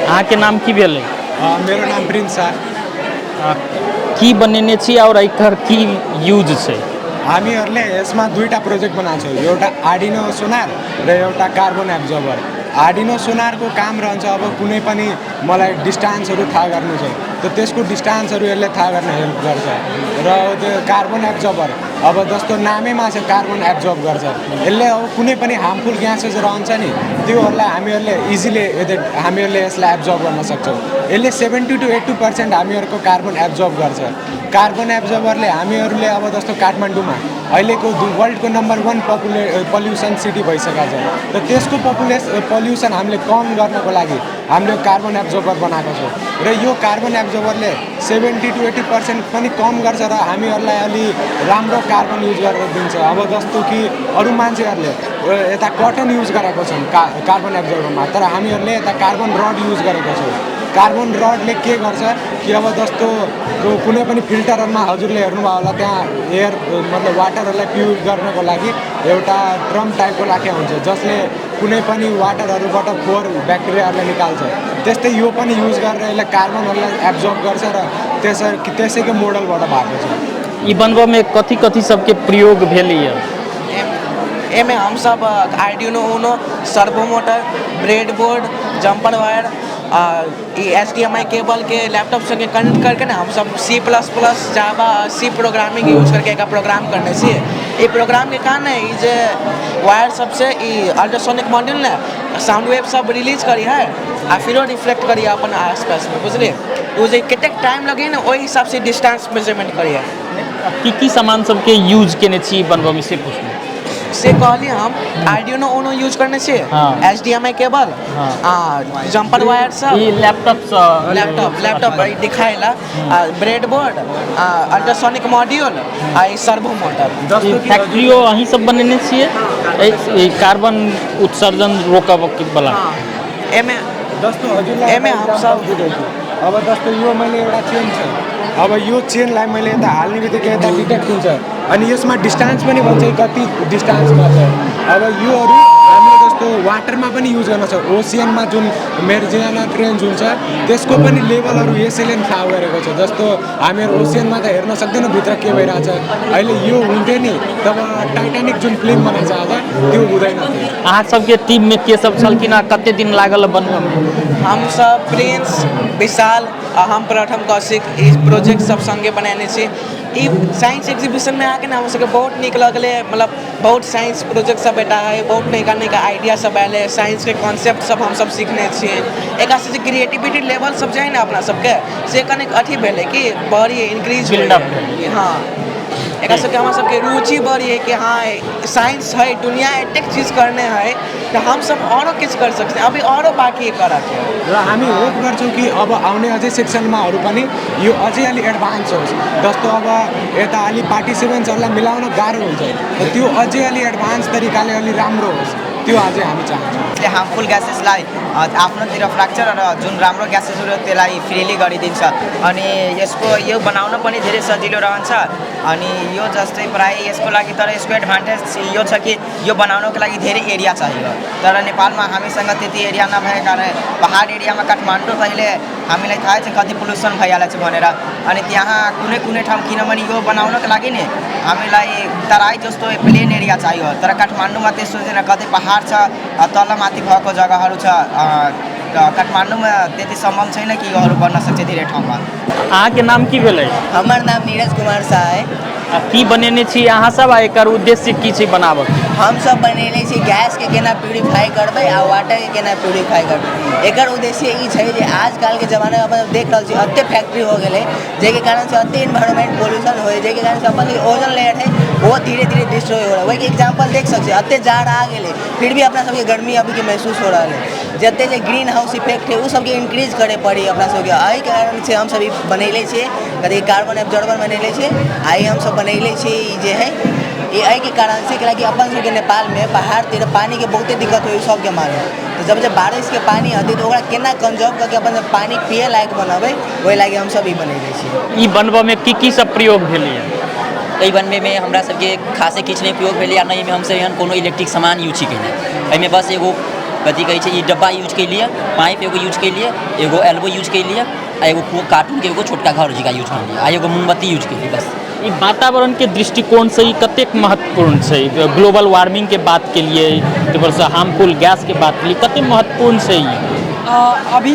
अहाँके नाम की भेलै? मेरो नाम प्रिंस शाह। की बनेने छी आओर एकर की यूज छै? हामीहरूले यसमा दुईवटा प्रोजेक्ट बनाएको छौँ, एउटा आर्डिनो सोनार र एउटा कार्बन एब्जर्बर। आर्डिनो सोनारको काम रहन्छ अब कुनै पनि मलाई डिस्टान्सहरू थाहा गर्नु छ त त्यसको डिस्टान्सहरू यसले थाहा गर्न हेल्प गर्छ। र त्यो कार्बन एब्जर्बर अब जस्तो नामैमा छ कार्बन एब्जर्ब गर्छ, यसले अब कुनै पनि हार्मफुल ग्यासेस रहन्छ नि त्योहरूलाई हामीहरूले इजिली हामीहरूले यसलाई एब्जर्ब गर्न सक्छौँ। यसले 70 to 80% हामीहरूको कार्बन एब्जर्ब गर्छ। कार्बन एब्जर्बरले हामीहरूले अब जस्तो काठमाडौँमा अहिलेको वर्ल्डको नम्बर 1 पल्युसन सिटी भइसकेको छ र त्यसको पल्युसन हामीले कम गर्नको लागि हामीले कार्बन एब्जर्बर बनाएको छौँ। र यो कार्बन एब्जर्बरले 70 to 80% पनि कम गर्छ र हामीहरूलाई अलि राम्रो कार्बन युज गरेर दिन्छ। अब जस्तो कि अरू मान्छेहरूले यता कटन युज गरेको छन् कार्बन एब्जर्बरमा, तर हामीहरूले यता कार्बन रड युज गरेको छौँ। कार्बन रडले के गर्छ कि अब जस्तो कुनै पनि फिल्टरहरूमा हजुरले हेर्नुभयो होला, त्यहाँ एयर मतलब वाटरहरूलाई प्युर गर्नको लागि एउटा ड्रम टाइपको राखेको हुन्छ जसले कुनै पनि वाटरहरूबाट फोहोर ब्याक्टेरियाहरूलाई निकाल्छ। त्यस्तै यो पनि युज गरेर यसले कार्बनहरूलाई एब्जर्ब गर्छ र त्यसैको मोडलबाट भएको छ। ई बनबऽमे कथी कथी सबके प्रयोग भेलैए? एहिमे हमसब Arduino Uno, servo motor, breadboard, jumper wire आ ई HDMI केबलके लैपटॉप संगे कनेक्ट करके ने हमसब C plus plus, Java, C programming use करके एकरा प्रोग्राम करने छियै। ई प्रोग्रामके कारण ई जे वायर सबसे ई अल्ट्रासोनिक मॉड्यूल ने साउंड वेव सब रिलीज करी है आ फिरो रिफ्लेक्ट करी अपन आसपासमे, बुझलियै? ओ जे कतेक टाइम लगे ने ओहि हिसाबसँ डिस्टेंस मेजरमेंट करी है। की की सामान सबके यूज केने छी बनबऽमे से पुछलहुँ। से कहली हम आर्डिनो उनो यूज करने छियै, HDMI cable आ जम्पर वायर सब। ई लैपटॉपसँ? लैपटॉप दिखाइला, आ ब्रेडबोर्ड आ अल्ट्रासोनिक मॉड्यूल आ ई सर्वो मोटर। ई फैक्ट्रियो अहीं सब बनेने छियै ई कार्बन उत्सर्जन रोकब बला? एमे जस्तो हजुरलाई एमे हमसब अब जस्तो यो मैले एउटा चेन छ, अब यो चेनलाई मैले यता हाल्ने बित्तिकै यता डिटेक्ट हुन्छ अनि यसमा डिस्टान्स पनि भन्छ कति डिस्टान्समा छ। अब योहरू हामीले जस्तो वाटरमा पनि युज गर्न सक्छौँ। ओसियनमा जुन मेरिजियाना ट्रेन्च हुन्छ त्यसको पनि लेभलहरू यसैले पनि थाहा गरेको छ। जस्तो हामीहरू ओसियनमा त हेर्न सक्दैनौँ भित्र के भइरहेछ, अहिले यो हुन्थ्यो नि तब टाइटानिक जुन फिल्म बनाएको छ आज त्यो हुँदैन थियो। अहाँ सबके टीममे के सब छलखिन आ कते दिन लागल बनबऽमे? हमसब प्रिंस, विशाल आ हम प्रथम कौशिक ई प्रोजेक्ट सब संगे बनेने छी। ई साइंस एग्जीबिशनमे आके ने हमरा सबके बहुत नीक लगलै, मतलब बहुत साइंस प्रोजेक्ट सब एटा है, बहुत नयका नयका आइडिया सब आयल है, साइंसके कॉन्सेप्ट सब हमसब सीखने छियै। एकरा से जे क्रिएटिविटी लेवल सब जे है ने अपना सबके से कनिक अथी भेलै कि बढ़ी इंक्रीज। बिल्डअप भेलै। हँ, एकरा सबके हमरा सबके रुचि बढ़ी है कि हाँ साइंस है, दुनिया एतेक चीज करने है तऽ हमसब औरो किछु कर सकते हैं, अभी औरो बाकी है करऽके। र हामी होप गर्छौँ कि अब आउने अझै सेक्सनमाहरू पनि यो अझै अलि एडभान्स होस्। जस्तो अब यता अलि पार्टिसिपेन्ट्सहरूलाई मिलाउन गाह्रो हुन्छ, र त्यो अझै अलि एडभान्स तरिकाले अलि राम्रो होस् त्यो अझै हामी चाहन्छौँ। यसले हार्मफुल ग्यासेसलाई आफ्नोतिर फ्याँक्छ र जुन राम्रो ग्यासेसहरू त्यसलाई फ्रिली गरिदिन्छ। अनि यसको यो बनाउन पनि धेरै सजिलो रहन्छ। अनि यो जस्तै प्रायः यसको लागि, तर यसको एडभान्टेज यो छ कि यो बनाउनको लागि धेरै एरिया चाहियो, तर नेपालमा हामीसँग त्यति एरिया नभएको कारण पहाड एरियामा काठमाडौँ त अहिले हामीलाई थाहै छ कति पोल्युसन भइहालेको छ भनेर। अनि त्यहाँ कुनै कुनै ठाउँ, किनभने यो बनाउनको लागि नि हामीलाई तराई जस्तो प्लेन एरिया चाहियो, तर काठमाडौँमा त्यस्तो छैन, कतै पहाड छ, तल माथि भएको जग्गाहरू छ। काठमाडौँमा त्यति सम्भव छैन कि योहरू बन्न सक्छ धेरै ठाउँमा। अहाँके नाम की भेलै? हमर नाम नीरज कुमार शाह है। आ की बनेने छी अहाँ सब आ एकर उद्देश्य की छै बनाबऽके? हमसब बनेने छी गैसके केना प्यूरिफाई करबै आ वाटरके केना प्यूरिफाई करबै। एकर उद्देश्य ई छै जे आजकलके जमानामे अपन देख रहल छी एते फैक्ट्री हो गेलै जाहिके कारणसँ एते इन्वायरमेंट पोल्यूशन होइ, जाहिके कारणसँ अपन ओजोन लेयर है वो धीरे धीरे डिस्ट्रॉय हो रहल है। ओहिके एग्जाम्पल देख सकै छी, एते जाड़ आ गेलै फिर भी अपना सबके गर्मी अभीके महसूस हो रहल है। जते जे ग्रीन हाउस इफेक्ट है ओ सबके इंक्रीज करे पड़ी अपना सबके। एहि कारण से हमसब ई बनैले छियै, कथी कार्बन एब्जॉर्बर बनैले छियै आ ई हमसब बनैले छियै। ई जे है ई एहिके कारण से कि अपन सबके नेपालमे पहाड़ तिर पानीके बहुते दिक्कत होइ सबके मालूम। तऽ जब जब बारिशके पानी हेतै तऽ ओकरा केना कंजर्व कऽ के अपन पानी पिए लायक बनबै, ओहि लागि हमसब ई बनैले छियै। ई बनबऽमे की की सब प्रयोग भेलैए? एहि बनबैमे हमरा सबके खासे किछु नहि प्रयोग भेलै आ नहि एहिमे हमसब एहन कोनो इलेक्ट्रिक सामान यूज केने। एहिमे बस एगो कथी कहै छै, ई डब्बा यूज केलियै, पाइप एगो यूज केलियै, एगो एल्बो यूज केलियै आ एगो कार्टूनके एगो छोटका घर जकाँ यूज केलियै आ एगो मोमबत्ती यूज केलियै, बस। ई वातावरणके दृष्टिकोणसँ ई कतेक महत्वपूर्ण छै? ग्लोबल वार्मिंगके बात केलियै, ताहिपरसँ हार्मफुल गैसके बात केलियै, कतेक महत्वपूर्ण छै ई? अभी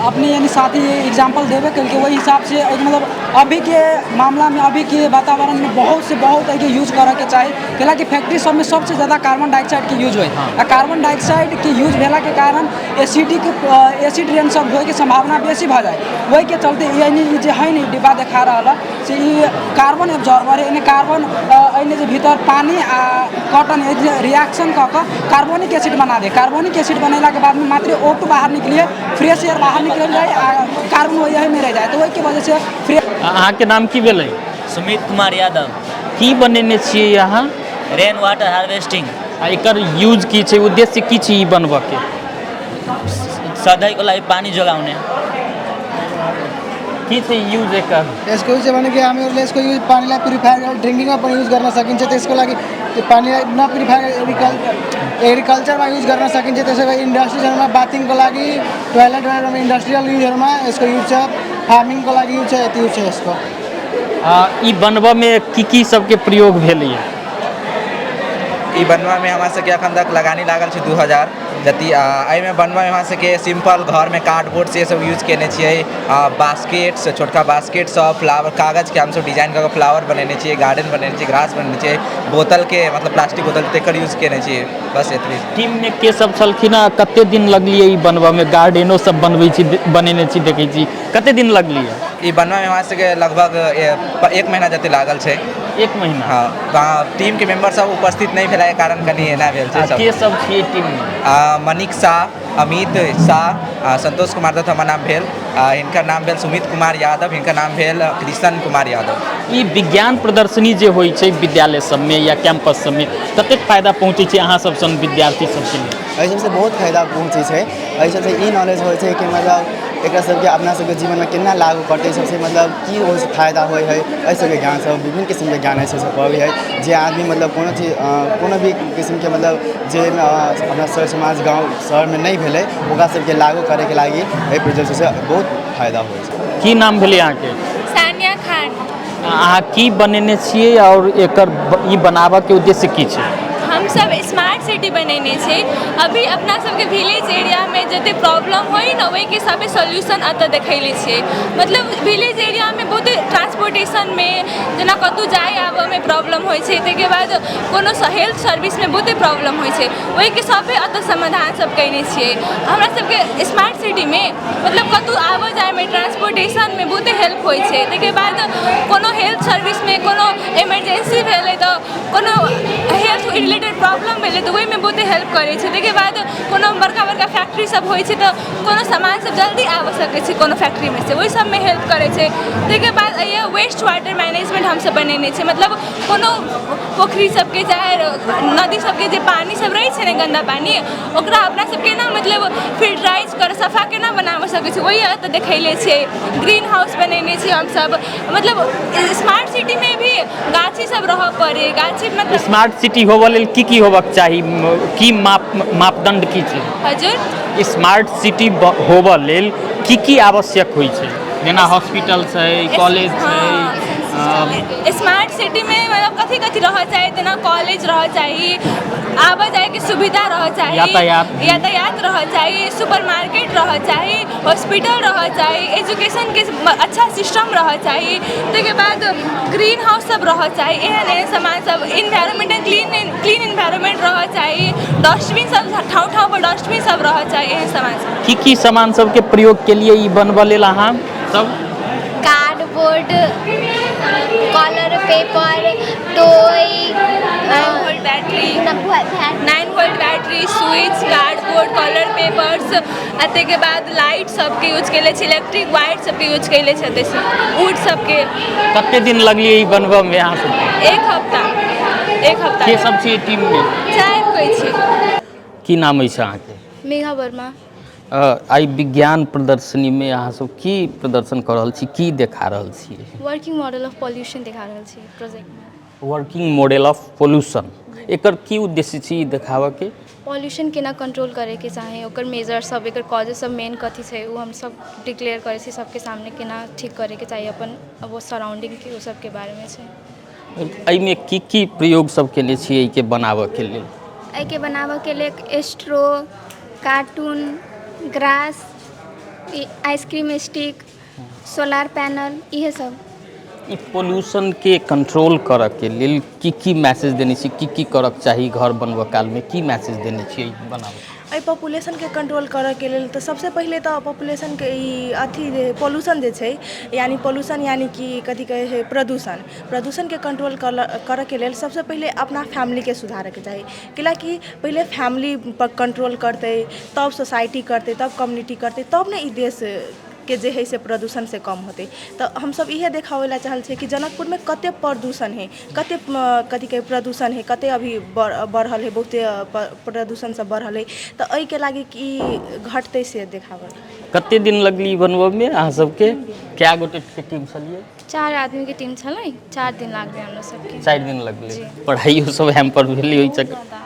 अपने यानी साथी एग्जाम्पल देबे केलकै, ओहि हिसाबसँ मतलब अभीके मामलामे, अभीके वातावरणमे बहुत से बहुत एहिके यूज करऽके चाही, कैलाकि फैक्ट्री सबमे सबसँ ज्यादा कार्बन डाइऑक्साइडके यूज होइ आ कार्बन डाइऑक्साइडके यूज भेलाके कारण एसिडिक एसिड रेन सब होइके सम्भावना बेसी भऽ जाइ। ओहिके चलते यानी ई जे है ने डिब्बा देखा रहल है से ई कार्बन एब्जॉर्बर है। एने कार्बन एने जे भीतर पानी आ कॉटन रिएक्शन कऽ कऽ कार्बोनिक एसिड बना दे। कार्बोनिक एसिड बनेलाके बादमे मात्र O2 बाहर निकलिए, फ्रेश एयर बाहर निकल जाए आ कार्बन वही रह जाए, तऽ ओहिके वजहसँ फ्रेश। अहाँके नाम की भेलै? सुमित कुमार यादव। की बनेने छियै अहाँ? Rain water harvesting. आ एकर यूज की छै, उद्देश्य की छै ई बनबऽके? सधैँको लागि पानी जोगाउने। की छै यूज एकर? यसको युज चाहिँ भने कि हामीहरूले यसको युज पानीलाई प्युरिफायर गरेर ड्रिङ्किङमा पनि युज गर्न सकिन्छ। त्यसको लागि त्यो पानीलाई नप्युरिफायर एग्रिकल्चरमा युज गर्न सकिन्छ। त्यसो भए इन्डस्ट्रिजहरूमा बाथिङको लागि, टोयलेट वगेरामा, इन्डस्ट्रियल युजहरूमा यसको युज छ, फार्मिङको लागि युज छ, यति युज छ यसको। ई बनबऽमे की की सबके प्रयोग भेलैए? ई बनबामे हमरा सबके एखन तक लगानी लागल छै 2000 जति। एहिमे बनबामे हमरा सबके सिम्पल घरमे कार्डबोर्ड से सब यूज केने छियै, बास्केट, छोटका बास्केट सब, फ्लावर, कागजके हमसब डिजाइन कऽ कऽ फ्लावर बनेने छियै, गार्डन बनेने छियै, घास बनेने छियै, बोतलके मतलब प्लास्टिक बोतल तेकर यूज केने छियै, बस एतबे। टीममे के सब छलखिन हँ? कते दिन लगलियै ई बनबऽमे? गार्डनो सब बनबै छी, बनेने छी, देखै छी, कते दिन लगलियै? ई बनबामे हमरा सबके लगभग 1 महीना जते लागल छै। 1 महीना? हँ, टीमके मेम्बर सब उपस्थित नहि भेलाके कारण कनि एना भेल छै। के सब छियै टीममे? मनिक शाह, अमित शाह, संतोष कुमार दत्त हमर नाम भेल, हिनकर नाम भेल सुमित कुमार यादव, हिनकर नाम भेल कृष्ण कुमार यादव। ई विज्ञान प्रदर्शनी जे होइ छै विद्यालय सबमे या कैंपस सबमे, कतेक फायदा पहुँचै छै अहाँ सब सन विद्यार्थी सबके लेल? एहि सबसँ बहुत फायदा पहुँचै छै। एहि सबसँ ई नॉलेज होइ छै कि मतलब एकरा सबके अपना सबके जीवनमे केना लागू करतै, सबसँ मतलब की ओहिसँ फायदा होइ है, एहि सबके ज्ञान सब विभिन्न किसिमके ज्ञान एहि सबसँ पबै है। जे आदमी मतलब कोनो चीज कोनो भी किसिमके मतलब जे अपना सर समाज गाँव शहरमे नहि भेलै ओकरा सबके लागू करैके लागि एहि प्रोजेक्टसँ बहुत फायदा होइ छै। की नाम भेलै अहाँके? सानिया खान। अहाँ की बनेने छियै और एकर ई बनाबऽके उद्देश्य की छै? हमसब स्मार्ट सिटी बनेने छी। अभी अपना सबके विलेज एरियामे जते प्रॉब्लम होइ ने ओहिके सबे सॉल्यूशन एतऽ देखैले छियै। मतलब विलेज एरियामे बहुत ट्रांसपोर्टेशनमे जेना कतहु जाय आबऽमे प्रॉब्लम होइ छै, ताहिके बाद कोनो हेल्थ सर्विसमे बहुते प्रॉब्लम होइ छै, ओहिके सबे एतऽ समाधान सब कयने छियै। हमरा सबके स्मार्ट सिटीमे मतलब कतहु आबऽ जायमे ट्रांसपोर्टेशनमे बहुते हेल्प होइ छै, ताहिके बाद कोनो हेल्थ सर्विसमे कोनो इमरजेंसी भेलै तऽ कोनो हेल्थ रिलेटेड प्रॉब्लम भेलै तऽ ओहिमे बहुते हेल्प करै छै। ताहिके बाद कोनो बड़का बड़का फैक्ट्री सब होइ छै तऽ कोनो सामान सब जल्दी आबि सकै छै कोनो फैक्ट्रीमे से, ओहि सबमे हेल्प करै छै। ताहिके बाद अइए वेस्ट वाटर मैनेजमेंट हमसब बनेने छै। मतलब कोनो पोखरि सबके चाहे नदी सबके जे पानी सब रहै छै ने गन्दा पानी, ओकरा अपना सब केना मतलब फिल्टराइज कर सफा केना बनाबऽ सकै छै ओहि एतऽ देखैले छै। ग्रीन हाउस बनेने छी हमसब। मतलब स्मार्ट सिटीमे भी गाछी सब रहऽ पड़े, गाछी मतलब स्मार्ट सिटी होबऽ लेल की की होबक चाही, की मापदंड की छै? हजुर, स्मार्ट सिटी होबऽ लेल की की आवश्यक होइ छै? जेना हॉस्पिटल छै, कॉलेज छै। स्मार्ट सिटीमे मतलब कथी कथी रहऽ चाही? जेना कॉलेज रहऽ चाही, आबऽ जायके सुविधा रहऽ चाही, यातायात रहऽ चाही, सुपर मार्केट रहऽ चाही, हॉस्पिटल रहऽ चाही, एजुकेशनके अच्छा सिस्टम रहऽ चाही, ताहिके बाद ग्रीन हाउस सब रहऽ चाही, एहन एहन सामान सब, इन्वायरमेंट क्लीन इन्वायरमेंट रहऽ चाही, डस्टबिन सब ठाउँ ठाउँ पर डस्टबिन सब रहऽ चाही, एहन सामान सब। की की सामान सबके प्रयोग के लिए ई बनबऽ लेल अहाँ सब? Cardboard, colour paper, toy, 9 volt battery, 9 volt battery, switch, cardboard, colour papers, आ ताहिके बाद लाइट सबके यूज केले छी, इलेक्ट्रिक वायर सबके यूज केले छी, वुड सबके। कते दिन लगलियै ई बनबऽमे अहाँ सबके? एक हफ्ता। एक हफ्ता। के सब छियै टीममे? 4 कोइ छी। की नाम अछि अहाँके? मेघा वर्मा। आइ विज्ञान प्रदर्शनीमे अहाँ सब की प्रदर्शन कऽ रहल छी, की देखा रहल छी? वर्किंग मॉडल ऑफ पॉल्यूशन देखा रहल छी प्रोजेक्टमे। वर्किंग मॉडल ऑफ पॉल्यूशन, एकर की उद्देश्य छी ई देखाबऽके? पॉल्यूशन केना कंट्रोल करैके चाही, ओकर मेजर सब, एकर कॉजेज सब मेन कथी छै, ओ हमसब डिक्लेयर करै छी सबके सामने, केना ठीक करैके चाही अपन वो सराउंडिंगके, ओ सबके बारेमे छै। एहिमे की की प्रयोग सब केने छियै एहिके बनाबऽके लेल? एहिके बनाबऽके लेल straw, cartoon, grass, ice cream stick, solar panel, इहे सब। ई पोल्यूशनके कंट्रोल करऽके लेल की की मैसेज देने छी, की की करऽके चाही घर बनबऽ कालमे, की मैसेज देने छियै बनाबऽ? एहि पॉपुलेशनके कंट्रोल करयके लेल तऽ सभसँ पहिले तऽ पॉपुलेशनके ई अथी जे पॉल्यूशन जे छै, यानि पॉल्यूशन यानि कि कथी कहै हइ, प्रदूषण, प्रदूषणके कंट्रोल करयके लेल सभसँ पहिले अपना फैमिलीके सुधारयके चाही, कैलाकि पहिले फैमिलीपर कंट्रोल करतै तब सोसाइटी करतै, तब कम्युनिटी करतै, तब ने ई देशके जे हइ से प्रदूषण से कम होतै। तऽ हमसभ इएह देखाबै लए चाहै छियै कि जनकपुरमे कतेक प्रदूषण हइ, कतेक कथी कहै प्रदूषण हइ, कतेक अभी बढ़ल हइ, बहुते प्रदूषण सब बढ़ल हइ, तऽ एहिके लागि की घटतै से देखाबऽ। कते दिन लगली ई बनबऽमे अहाँ सबके? कए गोटेके टीम छलियै? 4 आदमीके टीम छलै, 4 दिन लागलै हमरा सबके। 4 दिन लगलै। पढ़ाइयो सब हैम्पर भेलै ओहि चक्कर?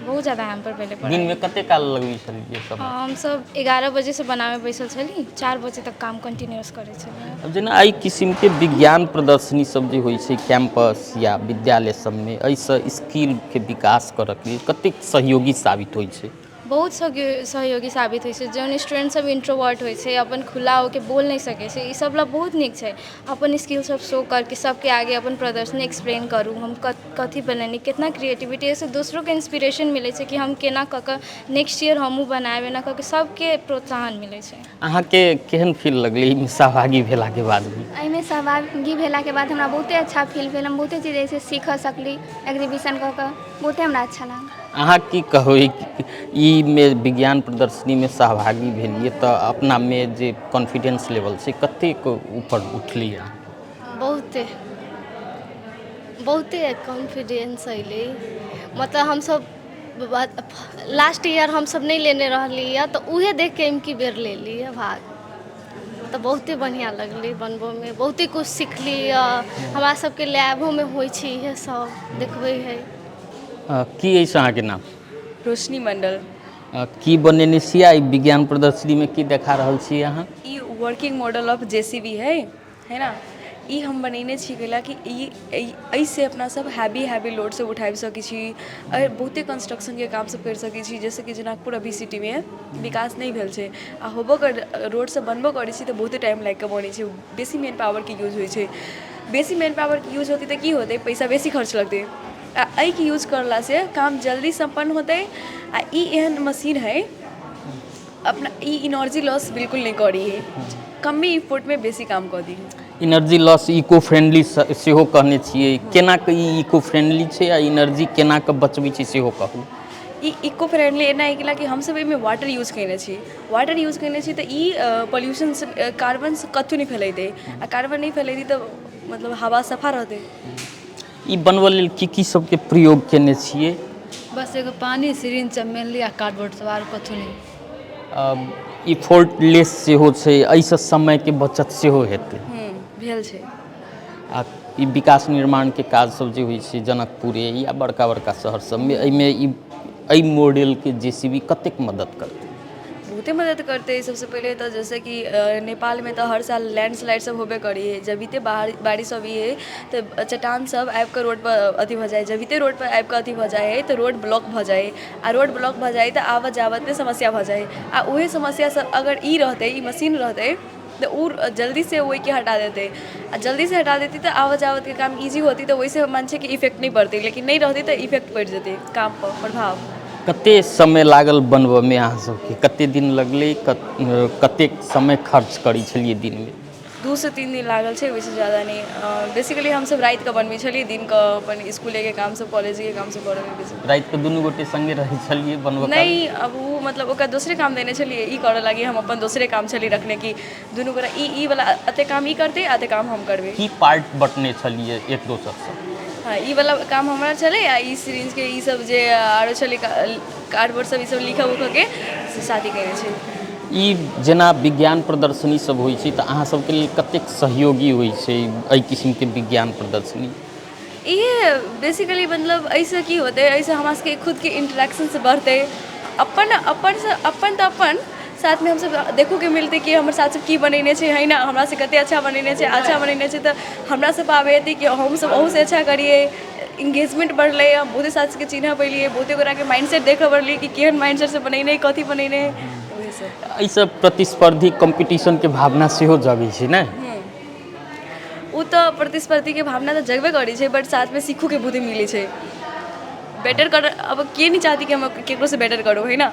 बहुत ज़्यादा हैम्पर भेलै। दिनमे कते काल लगबै छलियै सब? हमसब 11 बजेसँ बनाबै बैसल छली, 4 बजे तक काम कंटिन्यूअस करै छलियै। अब जेना एहि किसिमके विज्ञान प्रदर्शनी सब जे होइ छै कैंपस या विद्यालय सबमे, एहिसँ स्किलके विकास करऽके लेल कतेक सहयोगी साबित होइ छै? बहुत सहयोगी साबित होइ छै। जौन स्टूडेंट सब इंट्रोवर्ट होइ छै, अपन खुला होके बोल नहि सकै छै, ई सब लए बहुत नीक छै। अपन स्किल सब शो करके सबके आगे अपन प्रदर्शनी एक्सप्लेन करू, हम कथी बनेनी, कितना क्रिएटिविटी, एहिसँ दोसरोके इंस्पिरेशन मिलै छै कि हम केना कऽ कऽ नेक्स्ट ईयर हमहूँ बनायब, एना कऽ कऽ सबके प्रोत्साहन मिलै छै। अहाँके केहन फील लगलै एहिमे सहभागी भेलाके बाद भी? एहिमे सहभागी भेलाके बाद हमरा बहुते अच्छा फील भेल, हम बहुते चीज एहिसँ सीख सकली, एग्जीबिशन कऽ कऽ बहुते हमरा अच्छा लागल। अहाँ की कहबै, ई मे विज्ञान प्रदर्शनीमे सहभागी भेलियै तऽ अपनामे जे कॉन्फिडेंस लेवल छै कतेक ऊपर उठलै? बहुते बहुते कॉन्फिडेंस अयलै। मतलब हमसब लास्ट ईयर हमसब नहि लेने रहली हँ, तऽ उहे देखके एमकी बेर लेली हँ भाग, तऽ बहुते बढ़िआँ लगलै बनबऽमे, बहुते किछु सिखली हँ। हमरा सबके लैबोमे होइ छै, इहे सब देखबै हइ। की अछि अहाँके नाम? रोशनी मंडल। की बनेने छियै आ ई विज्ञान प्रदर्शनीमे की देखा रहल छियै अहाँ? ई वर्किंग मॉडल ऑफ जेसीबी है, है ना? ई हम बनेने छी कैलाकि ई एहिसँ अपना सब हैवी हैवी लोड सब उठाबि सकै छी, बहुते कंस्ट्रक्शनके काम सब करि सकै छी। जैसे कि जनकपुर अभी सिटीमे विकास नहि भेल छै आ होबो कर रोड सब बनबो करै छै तऽ बहुते टाइम लागि कऽ बनै छै, बेसी मैन पावरके यूज होइ छै। बेसी मैन पावरके यूज होतै तऽ की होतै? पैसा बेसी खर्च लगतै। आ एहिके यूज करलासँ काम जल्दी सम्पन्न होतै। आ ई एहन मशीन हइ अपना ई एनर्जी लॉस बिल्कुल नहि करै हइ, कमे इफोर्टमे बेसी काम कऽ दी हइ। एनर्जी लॉस, इको फ्रेंडली सेहो कहने छियै, केना कऽ ई इको फ्रेंडली छै आ एनर्जी केना कऽ बचबै छै सेहो कहू। ई इको फ्रेंडली एना हइ कि हमसभ एहिमे वाटर यूज कयने छी, वाटर यूज कयने छी तऽ ई पॉल्यूशन कार्बन कतहु नहि फैलेतै, आ कार्बन नहि फैलेतै तऽ मतलब हवा सफा रहतै। ई बनबऽ लेल की की सबके प्रयोग केने छियै? बस एगो पानि, सिरिंज सब मेनली, आ कार्डबोर्ड सब, आर कथु नहि। इफोर्टलेस सेहो छै, एहिसँ समयके बचत सेहो हेतै। भेल छै। आ ई विकास निर्माणके काज सब जे होइ छै जनकपुरे या बड़का बड़का शहर सबमे, एहिमे ई एहि मॉडलके जेसीबी कतेक मदद करतै? बहुते मदद करतै। सबसँ पहिले तऽ जैसे कि नेपालमे तऽ हर साल लैंडस्लाइड सब होबे करै हइ। जबहिते बारिश अबै हइ तऽ चट्टान सब आबिकऽ रोडपर अथी भऽ जाइ हइ। जबहिते रोडपर आबिकऽ अथी भऽ जाइ हइ तऽ रोड ब्लॉक भऽ जाइ हइ, आ रोड ब्लॉक भऽ जाइ हइ तऽ आबऽ जाबऽमे समस्या भऽ जाइ हइ। आ उहे समस्या सब अगर ई रहतै, ई मशीन रहतै तऽ ओ जल्दीसँ ओहिके हटा देतै, आ जल्दीसँ हटा देतै तऽ आबऽ जाबऽके काम इजी होतै, तऽ ओहिसँ मनषेके इफेक्ट नहि पड़तै। लेकिन नहि रहतै तऽ इफेक्ट पड़ि जेतै कामपर प्रभाव। कते समय लागल बनबऽमे अहाँ सबके? कते दिन लगलै? कतेक समय खर्च करै छलियै दिनमे? 2 से 3 दिन लागल छै, ओहिसँ ज्यादा नहि। बेसिकली हमसभ रातिके बनबै छलियै, दिनके अपन इसकुलेके काम सब, कॉलेजके काम सब करऽमे बिजी। रातिके दुनू गोटे सङ्गे रहै छलियै बनबऽ काल? नहि, अब ओ मतलब ओकरा दोसरे काम देने छलियै ई करऽ लागी, हम अपन दोसरे काम छलियै रखने कि दुनू गोटा ई ई वाला एते काम ई करतै, एते काम हम करबै। की पार्ट बँटने छलियै एक दोसरसँ? हँ, ई वाला काम हमरा छलै, आ ई सिरिंजके ई सब जे आरो छलै, कार्डबोर्ड सब, ई सब लिखऽ उखऽके से साथी कयने छै। ई जेना विज्ञान प्रदर्शनी सब होइ छै तऽ अहाँ सबके लेल कतेक सहयोगी होइ छै एहि किसिमके विज्ञान प्रदर्शनी? इहे बेसिकली मतलब एहिसँ की होतै, एहिसँ हमरा सबके खुदके इंटरेक्शनसँ बढ़तै, अपन अपनसँ अपन तऽ अपन साथमे हमसब देखोके मिलतै कि हमर साथ सब की बनेने छै, है ने, हमरासँ कते अच्छा बनेने छै। अच्छा बनेने छै तऽ हमरा सब आब हेतै कि हमसब अहूसँ अच्छा करियै। इंगेजमेंट बढ़लै, हम बहुते साथ सबके चिन्हऽ पेलियै, बहुते गोटाके माइंडसेट देखऽ पड़लै कि केहन माइंडसेटसँ बनेने, कथी बनेने, ओहे सब। एहिसँ प्रतिस्पर्धी, कम्पीटिशनके भावना सेहो जगै छै ने? ओ तऽ प्रतिस्पर्धीके भावना तऽ जगबे करै छै, बट साथमे सीखोके बहुते मिलै छै। बेटर कर, अब के नहीं चाहती कि हम केकरोसँ बेटर करू, है ने?